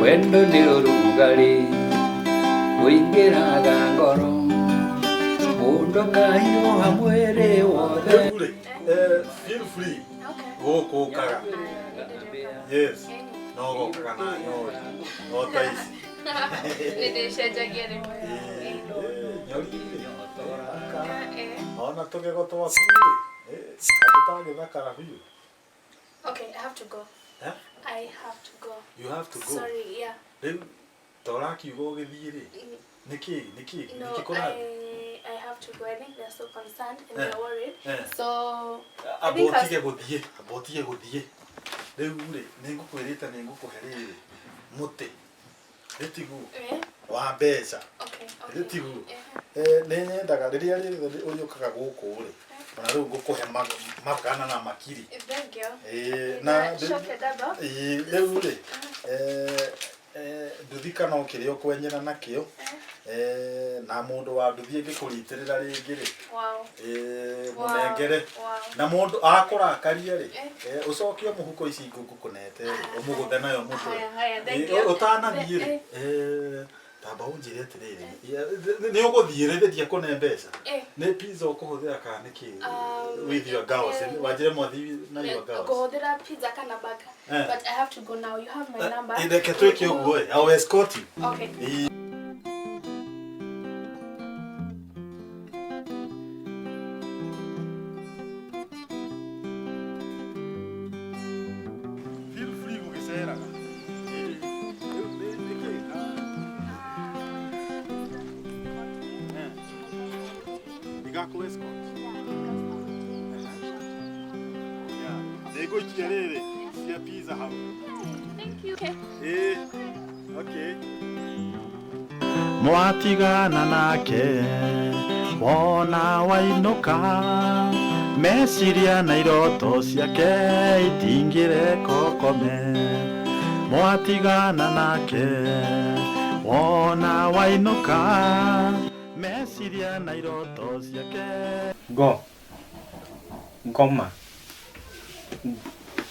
Wendo nĩ ũrugarĩ ũingĩraga ngoro, mũndũ akahiũha mwĩrĩ wothe. Rĩu rĩ, feel free gũkũ ũkaga. Yes, no gokaga na nyori o ta ici. Nĩ ndĩcenjagia rĩmwe. Nyori rĩ, ona tũgego twaku rĩ, andũ tagĩthakara biũ. Okay, I have to go. Eh? I have to go. You have to go. Sorry, yeah. Rĩu ta ũrakiuga ũgĩthiĩ rĩ, nĩkĩ nĩkĩ No, nĩkĩ kũrathiĩ? I have to go. I think they're so concerned and Eh. they're worried. Eh. So I Amba think I'll- ũtige gũthiĩ, amba ũtige gũthiĩ. Rĩu rĩ, nĩ ngũkwĩrĩte nĩ ngũkũhe rĩrĩ mũtĩ rĩtiguo Eh? wa mbeca. Okay, okay. Rĩtiguo. Eh. Nĩ nyendaga rĩrĩa rĩothe ũrĩũkaga gũkũ rĩ, ona rĩu ngũkũhe magana na makiri. Thank you. Na Coke ndamba. Rĩu rĩ, nduthi kana o kĩrĩa ũkwenyera nakĩo, na mũndũ wa nduthi ĩngĩkũritĩrĩra rĩngĩ rĩ, Wow. Wow. mũnengere. Wow. Na mũndũ akũrakaria rĩ, Eh. ũcokie mũhuko ici ngũkũnete rĩ, ũmũgũthe nayo mũtwe. Haya, haya, thank you. Ũtanathiĩ rĩ, tamba ũnjĩre atĩrĩrĩ, nĩ ũgũthiĩ rĩ, ndiakũne mbeca. Eh. Nĩ pizza ũkũhũthĩra kana nĩkĩ? With your girls. Wanjĩre mwathi na your girls. Kũhũthĩra pizza kana burger. Eh. But I have to go now. You have my number. Reke twĩke ũguo ĩ, I will escort you. Okay. Ĩĩ. Feel free gũgĩceraga. Ĩĩ. Rĩu nĩkĩ? Ndigakũ escort. Yeah. Nĩngũikia rĩrĩ cia pizza hau. Thank you. Okay. Ĩĩ. Okay. Mwatigana nake wona wainũka, meciria na iroto ciake itingĩreka ũkome. Mwatigana nake wona wainũka, meciria na iroto ciake. Ngo ngoma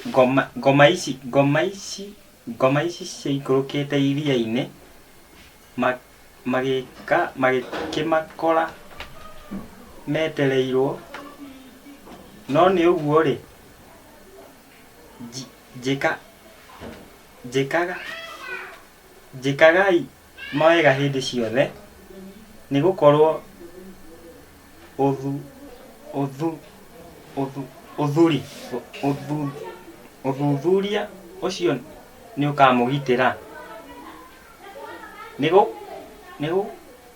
ngoma ngoma ici ngoma ici ngoma ici ciaikũrũkĩte iria-inĩ magĩka magĩkĩmakora metereirwo no nĩ ũguo rĩ njĩka njĩkaga njĩkagai mawega hĩndĩ ciothe nĩ gũkorwo ũthu ũthu ũthu ũthuri ũthu ũthuthuria ũcio nĩ ũkamũgitĩra nĩ gũ nĩ gũ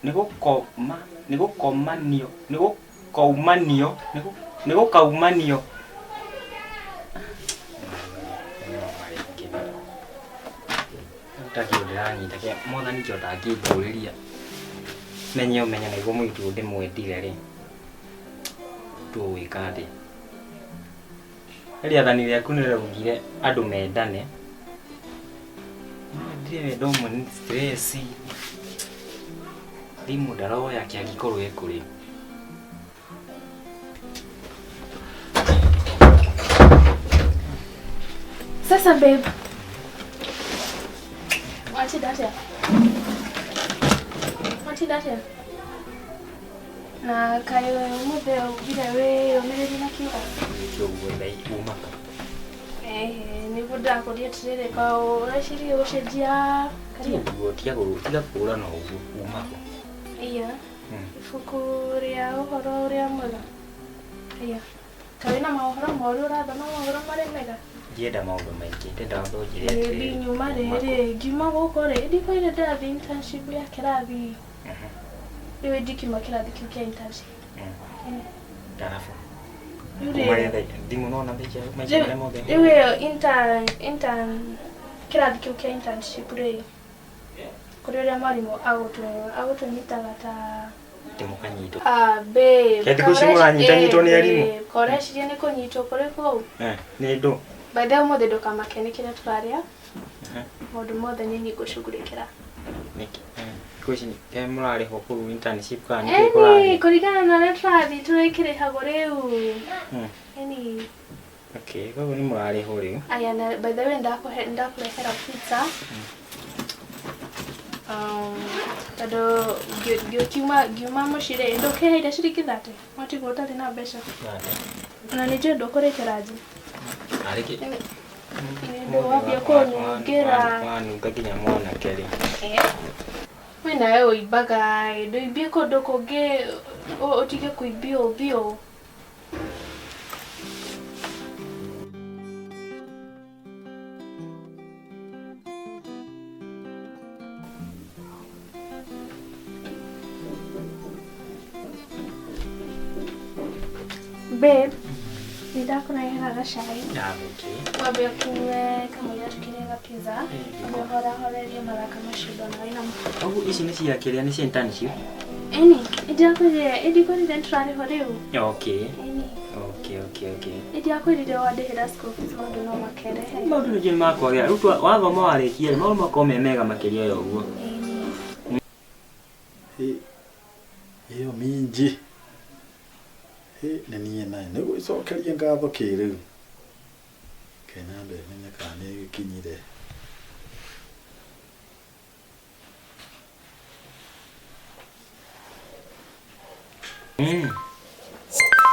nĩ gũkoma nĩ gũkomanio nĩ gũkaumanio nĩ gũkaumanio takio ndĩranyita kĩa mwathani kĩo ndangĩnjũrĩria menye ũmenye nĩguo mũirĩtu ũyũ ndĩmwendire rĩ tũgwĩka atĩa. Rĩathani rĩaku nĩ rĩraugire andũ mendane. Ndirĩ wendo ũmwe nĩ stress. Thimũ ndaroya kĩangĩkorwo ĩ kũrĩ. Sasa babe. Watinda atĩa? Watinda atĩa? Na kaĩ ũmũthĩ ugire wĩyũmĩrĩrie na kiugo? Nĩkĩo ũguo thaa uma kũ? Nĩguo ndĩrakũria atĩrĩrĩ, kaĩ ũreciria gũcenjia Ti career? ũguo tiga tiga kũũra na ũguo uma kũ? Iya. Ibuku rĩa ũhoro ũrĩa mwega. Iya. Kaĩ wĩna maũhoro moru ũrathoma maũhoro marĩa mega? Ndienda maũndũ maingĩ ndĩrenda wambe ũnjĩre Ĩĩ atĩrĩrĩ nyuma uma kũ? rĩrĩ, ngiuma gũkũ rĩ, ndikwĩrire ndĩrathiĩ internship ya kĩrathi. Rĩu ndikiuma kĩrathi kĩu kĩa internship. Arabu Rĩu kuma rĩ, rĩ thimũ nona mbeca maica marĩa mothe rĩu ĩyo intern intern kĩrathi kĩu kĩa internship rĩ, kũrĩ ũrĩa mwarimũ agũtũnyitaga ta atĩ mũkanyitwo. Ah, babe. Ke thikũ ici mũranyitanyitwo nĩ arimũ? Korecirie nĩ kũnyitwo kũrĩ kũu. Nĩ ndũ. By the way ũmũthĩ ndũkamake nĩ kĩrĩa tũrarĩa. Maũndũ mothe nĩ niĩ ngũcugurĩkĩra. Nĩkĩ? Thikũ ici ke mũrarĩhwo kũu internship kana nĩkĩ Eni, kũrathiĩ? kũringana na ũrĩa tũrathiĩ tũrĩkĩrĩhagwo rĩu. Eni. Okay, koguo nĩ mũrarĩhwo rĩu. Aya, na by the way ndakũrehera pizza. Tondũ ngiuma mũciĩ rĩ ndũkĩheire ciringi 30 watigwo ũtarĩ na mbeca na nĩ njũĩ ndũkũrĩte ranji nĩ wambia kũnungĩra wanunga nginya mwanake rĩ we nawe ũimbaga ndũimbie kũndũ kũngĩ ũtige kũimbio biũ. Babe, nĩndakũrehera gacai. Wambe ũkĩnyue kamũira tũkĩrĩaga pizza. Wambe ũhorahorerie maraka macio ndona wĩna Ũguo ici nĩ cia kĩrĩa nĩ cia internship? Ĩni, ndiakwĩrire ndikwĩrire nĩtũrarĩhwo rĩu. Okay. Ĩni. Okay. Ndiakwĩrire wandĩhĩra school fees maũndũ no makerehe. Maũndũ nĩ makwagĩra. Rĩu wathoma warĩkia maũndũ makorwo me mega makĩria ya ũguo. Ĩyo minji. Nĩ niĩ nayo nĩ gwĩcokeria ngatho kĩ rĩu Kenya menye kana nĩ gĩkinyire.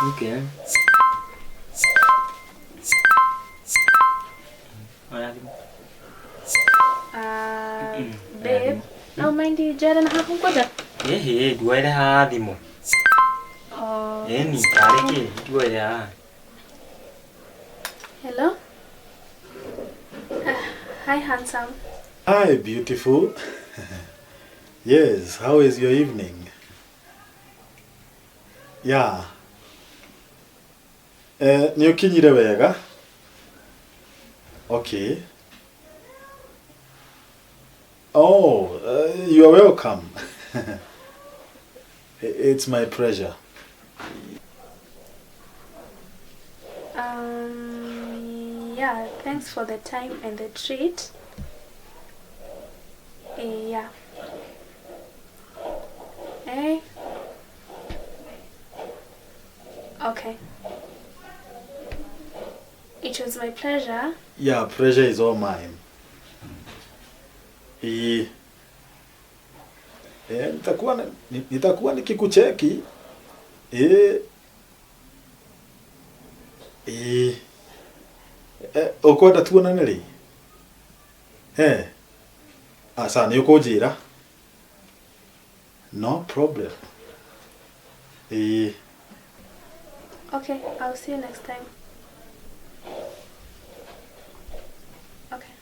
Okay. Oya thimũ. Babe, no mind njere na haha ngwenda. Ĩhĩ, nduoere haha thimũ. Ĩni, tarĩ kĩ, nduoere haha. Hello? Hi, handsome. Hi, beautiful. Yes, how is your evening? Yeah. Nĩ ũkinyire wega? Okay. Oh, you are welcome. It's my pleasure. Yeah, thanks for the time and the treat. Yeah. Hey. Okay. It was my pleasure. Yeah, pleasure is all mine. Nitakuwa nikikucheki. Ũkwenda tuonane rĩ? Aca nĩ ũkũnjĩra. No problem. Okay, I'll see you next time. Okay.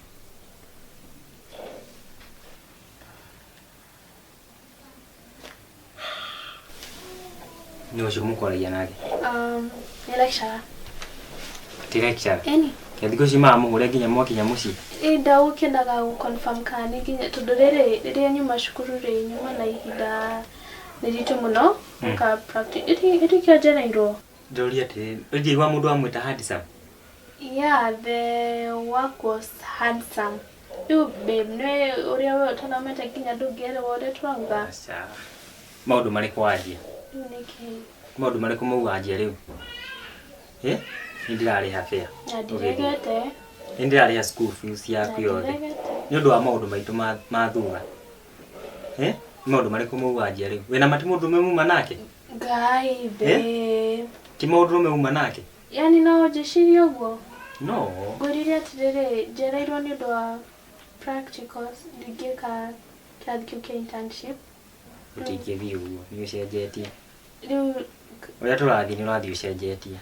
Nĩ ũcio mũkwaragia nake? Nĩ lecturer. Ti lecturer? Ĩni. Thikũ ici maramũhũra nginya mwakinya mũciĩ? Ĩ ndagũkĩendaga gũ-confirm kana nĩ nginya tondũ rĩrĩ rĩrĩa nyuma cukuru rĩ nyuma na ihinda rĩritũ mũno ũka practice ĩtikĩo njereirwo. Ndĩroria atĩrĩrĩ, ũnjĩigua mũndũ amwĩta handsome? Yeah, the work was handsome. Rĩu babe nĩ ũrĩa we ũtathomete nginya ndũngĩerewa ũrĩa tũrauga. Aca. Maũndũ marĩkũ wanjia? Rĩu nĩkĩ? Maũndũ marĩkũ mau wanjia rĩu? Nĩ ndĩrarĩha fare. Na ndiregete. Nĩ ndĩrarĩha school fees yaku yothe. Nĩ ũndũ wa maũndũ maitũ ma thutha. Nĩ maũndũ marĩkũ mau wanjia rĩu? Wĩna mati mũndũrũme muma nake? Ngai babe. Ti mũndũrũme uma nake? Yani no njĩcirie ũguo? No. Ngwĩrire atĩrĩrĩ, njereirwo nĩ ũndũ wa practicals ndingĩka kĩrathi kĩu kĩa internship. Ũtingĩthiĩ ũguo, nĩ ũcenjetie. Rĩu ũrĩa tũrathiĩ nĩ ũrathiĩ ũcenjetie.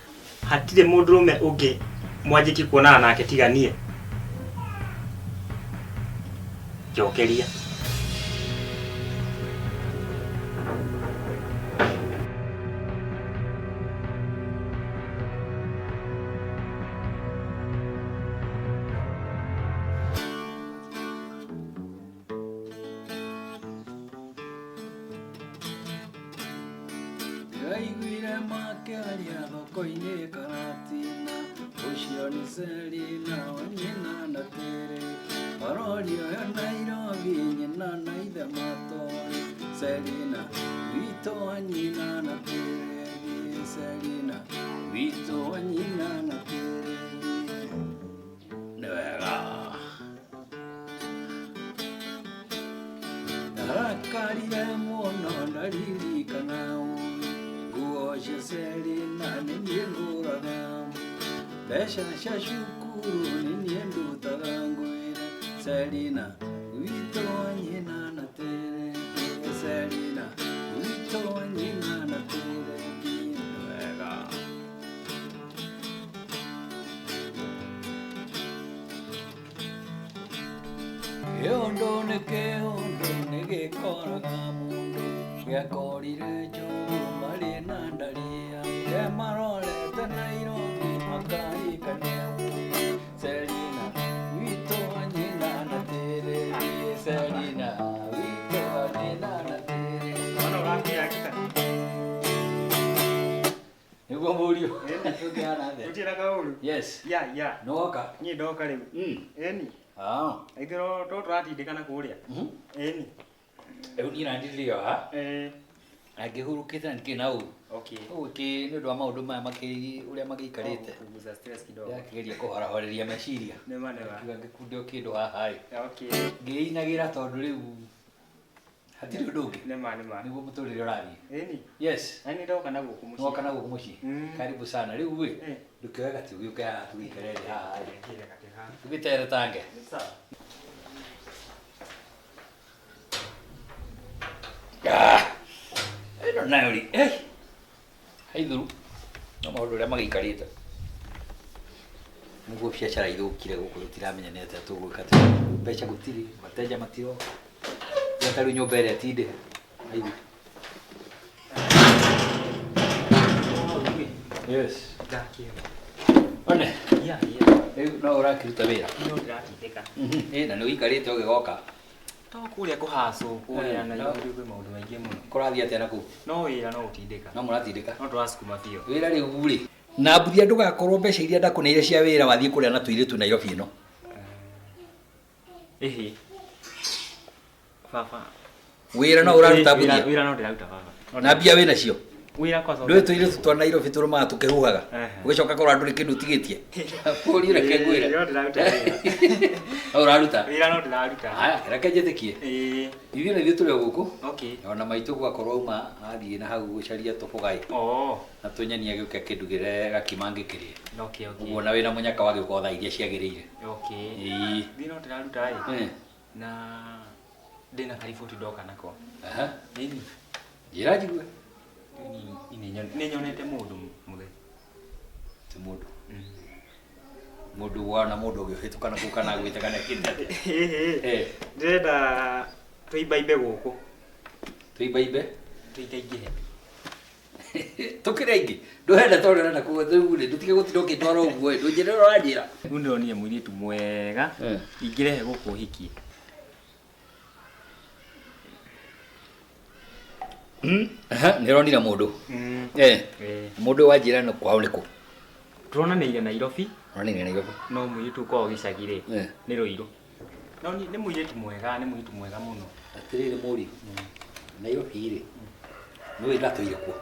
Hatirĩ mũndũrũme ũngĩ mwanjĩtie kuonana nake tiga niĩ. Njokeria. Ndĩraiguire makĩaria thoko-inĩ Karatina ũcio nĩ Selina wa nyina na Tĩrĩ arorio e Nairobi nyina na ithe matoĩ Selina witũ wa nyina na Tĩrĩ Selina witũ wa nyina na Tĩrĩ nĩ wega. Ndarakarire mũno ndaririkana nguo cia Selina nĩ niĩ ngũraga mbeca cia cukuru nĩ niĩ ndutaga ngwĩre Selina witũ nyina na tere Selina witũ nyina na tere wega. Kĩũndũ nĩ kĩũndũ nĩ gĩkoraga mũndũ gĩakorire njogu marĩ na ndaria kemarorete Nairobi makarikania Selina witũ nyina na tere Selina witũ nyina na tere. Mwana ũrakĩra kita. Nĩguo mũriũ ũngĩhana atĩa? Gũtirĩ na kaũru. Yes. Ya ya. Nĩwoka? Niĩ ndoka rĩu. Ĩni. Ah. Ithuĩ to tũratindĩkana kũrĩa. Ĩni. Rĩu niĩ nandiririo haha Eh. na ngĩhurũkĩte na ndikĩrĩ na ũru. Okay. Ũguo kĩ nĩ ũndũ wa maũndũ maya ũrĩa magĩikarĩte. Kupunguza stress kidogo. Ndĩrakĩgeria kũhorahoreria meciria. Nĩma nĩma. Kiuga ngĩkunde o kĩndũ haha ĩ. Okay. Ngĩinagĩra tondũ rĩu hatirĩ ũndũ ũngĩ. Nĩma nĩma. Nĩguo mũtũrĩre ũrathiĩ. Ĩni. Yes. Na nĩ ndoka na gũkũ mũciĩ. Nĩwoka na gũkũ mũciĩ. Karibu sana. Rĩu ĩ ndũkĩoe gatĩ ũgĩũke haha tũgĩikare thĩ haha ĩ. Ngĩre gatĩ haha. Tũgĩteretange. Sawa. Ĩno nayo rĩ, haithuru no maũndũ ũrĩa magĩikarĩte. Nĩguo biacara ithũkire gũkũ tũtiramenya nĩ atĩa tũgwĩka tondũ mbeca gũtirĩ, wateja matiroka. Ta rĩu nyũmba ĩrĩa ti ndĩhe. Haithuru. Yes. Ndakĩona. One. Ya ya. Rĩu no ũrakĩruta wĩra. No ndĩratindĩka. Na nĩ ũikarĩte ũgĩgoka. To kũrĩa kũhacwo kũrĩa na No. kwĩ maũndũ maingĩ mũno. Kũrathiĩ atĩa na kũu? No wĩra no ũtindĩka. No mũratindĩka. No tũracukuma biũ. Wĩra rĩu rĩ. Na mbuthia ndũgakorwo mbeca iria ndakũneire cia wĩra wathiĩ kũrĩa na tũirĩtu Nairobi ĩno. Ĩhĩ. Baba. Wĩra no ũraruta mbuthia. Wĩra no ndĩraruta baba. Na mbia wĩna cio. Wĩra kwa Ndũĩ tũirĩtu twa Nairobi tũrũmaga tũkĩhuhaga. Ũgĩcoka korwo ndũrĩ kĩndũ ũtigĩtie. Bũrũri reke ngwĩre. No ndĩraruta wĩra. No ũraruta. Wĩra no ndĩraruta. Haya, reke njĩtĩkie. Ĩĩ. Ithuĩ na ithuĩ tũrĩ o gũkũ. Okay. Ona maitũ gwakorwo auma athiĩ na hau gũcaria tũbũgai. Oh. Na tũnyeni agĩũke akĩndugĩre gakima ngĩkĩrĩe. Okay, okay. Ũguo na wĩna mũnyaka wagĩũka o thaa iria ciagĩrĩire. Okay. Ĩĩ. Ithuĩ no ndĩraruta ĩ. Na ndĩna kariboti ndoka nako. Aha. Nini? Njĩra njigue. Nĩ nyonete mũndũ mũthee. Ti mũndũ. Mũndũ wana mũndũ ũgĩhĩtũka na kũu kana agwĩte kana ekĩte atĩa. Ndĩrenda tũimbaimbe gũkũ. Tũimbaimbe? Tũingaingĩhe. Tũkĩrĩ aingĩ. Ndũhenda tondũ ũrenda kũu rĩu rĩ ndũtige gũtinda ũkĩndwara ũguo ĩ. Ndũnjĩre ũrĩa ũranjĩra. Rĩu ndĩronire mũirĩtu mwega ingĩrehe gũkũ hikie. Nĩ ũronire mũndũ. Mũndũ wanjĩra nĩ kwao nĩ kũ? Tũronanĩire Nairobi. Ũronanĩire Nairobi. No mũirĩtu kwao gĩcagi rĩ nĩ Rũirũ. No nĩ mũirĩtu mwega, nĩ mũirĩtu mwega mũno. Atĩrĩrĩ mũriũ, Nairobi rĩ, nĩũĩ ndatũire kuo.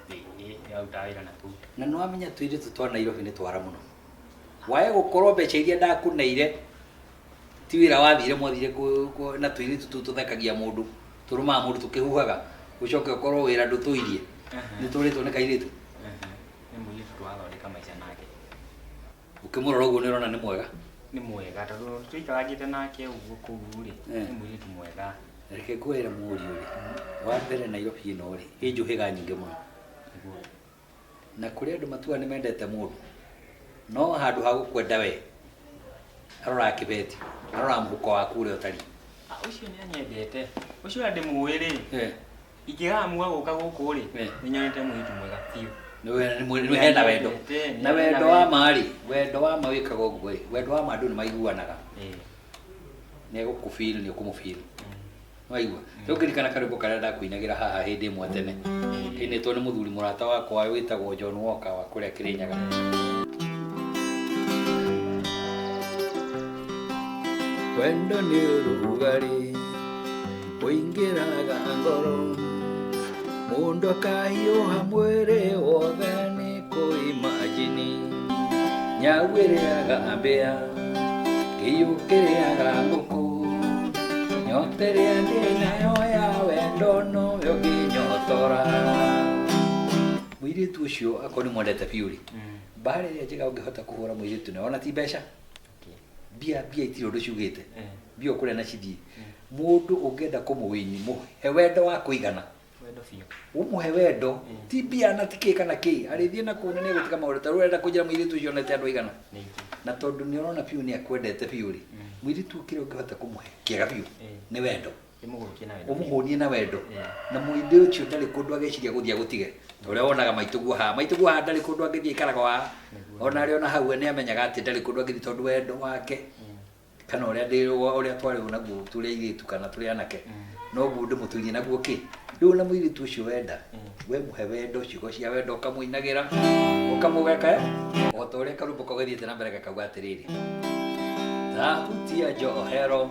Ĩĩ, ndĩrarutaga wĩra na kũu. Na nĩwamenya tũirĩtu twa Nairobi nĩ twara mũno. Wae gũkorwo mbeca iria ndakũneire ti wĩra wathire mwathire na tũirĩtu tũu tũthekagia mũndũ, tũrũmaga mũndũ tũkĩhuhaga. Ũcoke ũkorwo wĩra ndũtũirie. Nĩ tũrĩtwo nĩ kairĩtu. Nĩ mũirĩtu tũrathondeka maica nake. Ũkĩmũrora ũguo nĩ ũrona nĩ mwega? Nĩ mwega tondũ tũikarangĩte nake ũguo kũu rĩ, nĩ mũirĩtu mwega. Reke ngwĩre mũriũ rĩ, wa mbere Nairobi ĩno rĩ, ĩ njũhĩga nyingĩ mũno. Na kũrĩ andũ matuaga nĩ mendete mũndũ, no handũ ha gũkwenda we, aroraga kĩbeti, aroraga mũhuko waku ũrĩa ũtariĩ. Ũcio nĩ anyendete. Ũcio ũrĩa ndĩmũĩ rĩ, ingĩgamua gũka gũkũ rĩ, nĩ nyonete mũirĩtu mwega biũ. Nĩ hena wendo. Na wendo wa ma rĩ, wendo wa ma wĩkaga ũguo ĩ, wendo wa ma andũ nĩ maiguanaga. Nĩ egũkũfeel, nĩ ũkũmũfeel. Waigua? Rĩu ngĩririkana karwĩmbo karĩa ndakũinagĩra haha hĩndĩ ĩmwe tene. Kainĩtwo nĩ mũthuri mũrata wakwa wĩtagwo John Walker wa kũrĩa Kĩrĩnyaga. Wendo nĩ ũrugarĩ ũingĩraga ngoro, mũndũ akahiũha mwĩrĩ wothe nĩ kũimagine. Nyau ĩrĩaga mbĩa, kĩiyũ kĩrĩaga ngũkũ, nyota ĩrĩa ndĩ nayo ya Wendo nowe ũngĩnyotora. Mũirĩtu ũcio akorwo nĩ mwendete biũ rĩ, mbara ĩrĩa njega ũngĩhota kũhũra mũirĩtu nayo ona ti mbeca. Mbia mbia itirĩ ũndũ ciugĩte. Mbia ũkũrĩa na cithiĩ. Mũndũ ũngĩenda kũmũwini, mũhe wendo wa kũigana. Wendo biũ. Ũmũhe wendo, ti mbia na ti kĩ kana kĩ, arĩthiĩ na kũu na nĩegũtiga maũndũ. Ta rĩu ũrenda kũnjĩra mũirĩtu ũcio onete andũ aigana? Na tondũ nĩ ũrona biũ nĩ akwendete biũ rĩ, mũirĩtu kĩrĩa ũngĩhota kũmũhe kĩega biũ nĩ wendo. Ũmũhũnie na wendo. Na mũirĩtu ũcio ndarĩ kũndũ ageciria gũthiĩ agũtige. Ta ũrĩa wonaga maitũguo haha, maitũguo haha ndarĩ kũndũ angĩthiĩ aikaraga haha. Ona arĩ ona hau nĩ amenyaga atĩ ndarĩ kũndũ angĩthiĩ tondũ wendo wake kana ũrĩa ũrĩa twarĩ naguo tũrĩ airĩtu kana tũrĩ anake, noguo ndĩmũtũirie naguo kĩ. Rĩu na mũirĩtu ũcio wenda, we mũhe wendo, ciugo cia wendo ũkamũinagĩra, ũkamũgeka, o ta ũrĩa karwĩmbo kau gathiĩte na mbere gakauga atĩrĩrĩ, tahutia njohero,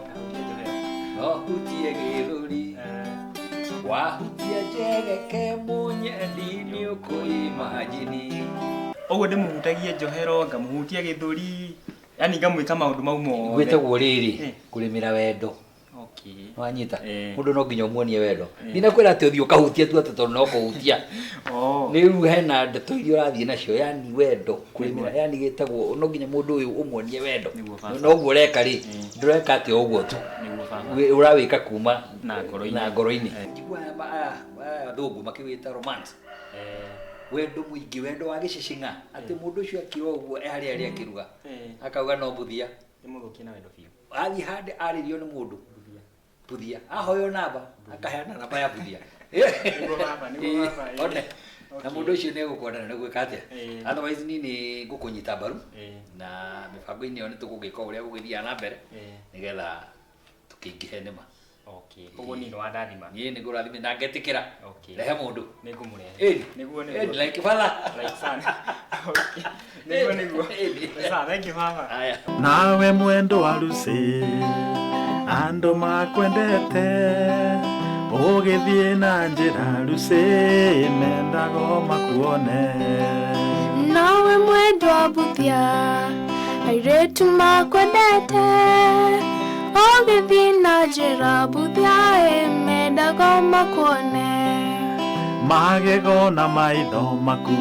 no hutie gĩthũri, wahutia njegeke mũnyendi nĩũkũimajini. Ũguo ndĩmũhutagie njohero, ngamũhutia gĩthũri, yani ngamwĩka maũndũ mau mothe. Gwĩtagwo rĩrĩ, kũrĩmĩra wendo. Wanyita? Mũndũ no nginya ũmuonie wendo. Ndinakwĩra atĩ ũthiĩ ũkahutia tu atĩ tondũ no kũhutia. Rĩu hena ndeto iria ũrathiĩ nacio, yani wendo, kũrĩmĩra, yani gĩtagwo no nginya mũndũ ũyũ ũmuonie wendo. Noguo ũreka rĩ, ndũreka atĩ o ũguo tu. Ũrawĩka kuma na ngoro-inĩ. Na ngoro-inĩ. Njiguaga aya athũngũ makĩwĩta romance. Wendo mũingĩ, wendo wa gĩcicing'a, atĩ mũndũ ũcio akira ũguo e harĩa arĩ akĩruga, akauga no mbuthia. Ndĩmũthũkie na wendo biũ. Athiĩ handũ arĩrio nĩ mũndũ, mbuthia, ahoywo namba, akaheana namba ya mbuthia. One, na mũndũ ũcio nĩ egũkwenda na nĩgwĩka atĩa. Otherwise niĩ nĩ ngũkũnyita mbaru, na mĩbango-inĩ ĩyo nĩ tũgũgĩka ũrĩa gũgĩthiaga na mbere, nĩgetha tũkĩingĩhe nĩma. Koguo niĩ nĩ wandathima. Niĩ nĩ ngũrathime na ngetĩkĩra. Rehe mũndũ. Nĩngũmũrehe. Nĩguo nĩguo. Like father. Like son. Nĩguo nĩguo. Sawa, thank you baba. Haya. Nawe mwendo wa Lucy, andũ makwendete, ũgĩthiĩ na njĩra Lucy, mendago makuone. Nawe mwendo wa Buthia, airĩtu makwendete, ũgĩthiĩ na njĩra Buthia, mendago makuone. Magego na maitho maku